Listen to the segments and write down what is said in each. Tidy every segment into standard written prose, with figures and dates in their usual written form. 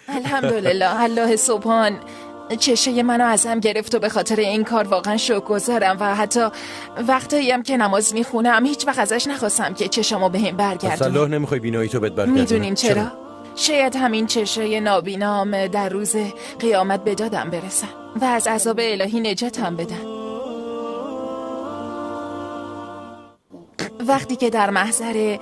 الحمدلله، الله سبحان چشه منو ازم گرفت و به خاطر این کار واقعا شکرگزارم و حتی وقتایی هم که نماز میخونم هیچ وقت ازش نخواستم که چشمو بهم برگردونه. الله نمیخوای بینایی تو بهت برگردونه؟ میدونیم چرا؟ شاید همین چشای نابینام در روز قیامت به دادم برسن و از عذاب الهی نجاتم بدن. وقتی که در محضر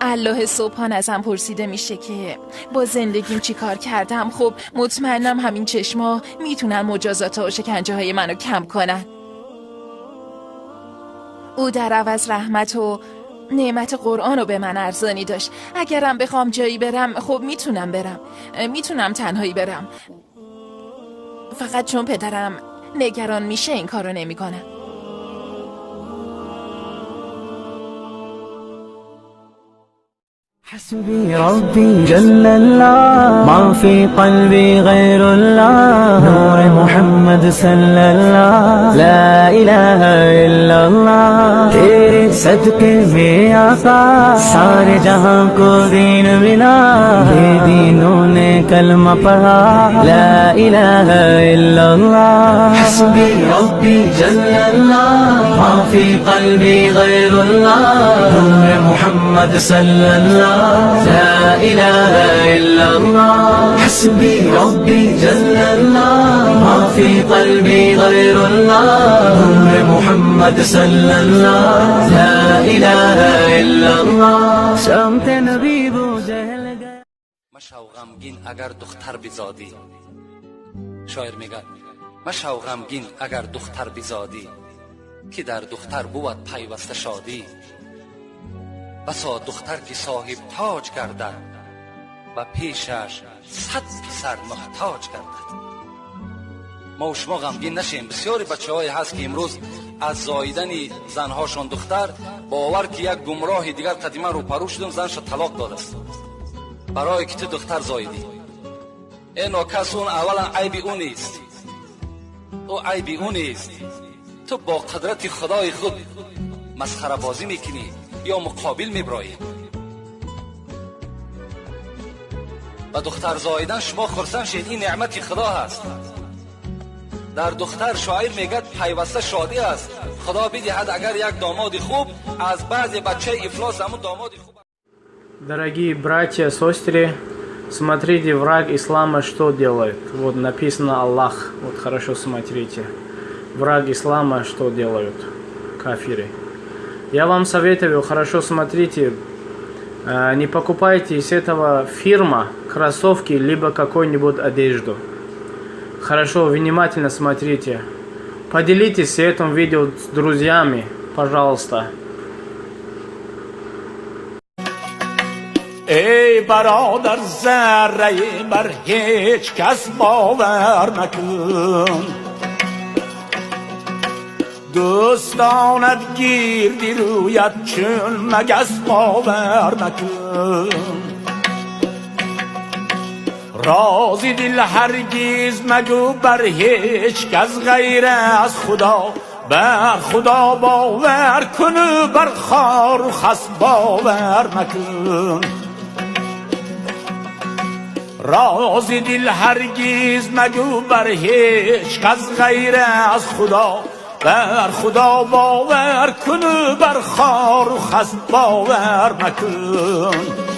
الله سبحان ازم پرسیده میشه که با زندگیم چی کار کردم، خب مطمئنم همین چشما میتونن مجازات و شکنجه های منو کم کنن. او در عوض رحمت و نعمت قرآن رو به من ارزانی داشت. اگرم بخوام جایی برم خب میتونم برم، میتونم تنهایی برم، فقط چون پدرم نگران میشه این کارو نمیکنم. حسبي ربي جل الله ما في قلبي غير الله نور محمد صلى الله لا إله إلا الله तेरे सदके में आका सारे जहां को दीन मिला बेदीनों ने कलमा पढ़ा ला इलाहा इल्ला अल्लाह हस्बी रब्बी जल अल्लाह मा फी कल्बी गैर अल्लाह नूर मोहम्मद सल्लल्लाह لا إله إلا الله حسبي ربي جل الله ما في قلبي غير الله نور محمد صلى الله لا إله إلا الله شمت نبي بو جهل مشو غمگین اگر دختر بزادی. شاعر میگه مشو غمگین اگر دختر بزادی که در دختر بود پیوسته شادی. بسا دختر که صاحب تاج گردد و پیشش 100 پسر محتاج گردد. ما و شما غمگین نشیم. بسیاری بچه های هست که امروز از زاییدن زنهاشون دختر باور که یک گمراه دیگر قدیما رو پرو شدم زنش طلاق داده است برای که تو دختر زاییدی. این ناکس اون اولا عیب او نیست، او عیب او نیست. تو با قدرت خدای خود مسخره بازی میکنی یا مقابل میبرایی. و دختر زاییدن شما خرسند شید، این نعمت خدا هست. در دختر شاعر میگد پیوسته شادی است. خدا بدهد اگر یک داماد خوب از بعض بچه افلاس همون داماد خوب. Дорогие братья, сестры, смотрите, враг ислама что делает. Вот написано Аллах, вот хорошо смотрите. Враг ислама что делают? Кафиры. Я вам советую, хорошо смотрите, не покупайте из этого фирма кроссовки либо какую-нибудь одежду. Хорошо, внимательно смотрите. Поделитесь этим видео с друзьями, пожалуйста. Эй бародар, зарраи бар ҳеҷ кас бовар макун, дӯстонат гирди рӯят чун магас бовар макун, рози дил ҳаргиз магӯ бар ҳеҷ кас ғайр аз Худо, бар Худо бовар куну бар хору хас бовар макун. Рози дил ҳаргиз магӯ бар ҳеҷ кас ғайр аз Худо, бар Худо бовар куну бар хору хас бовар макун.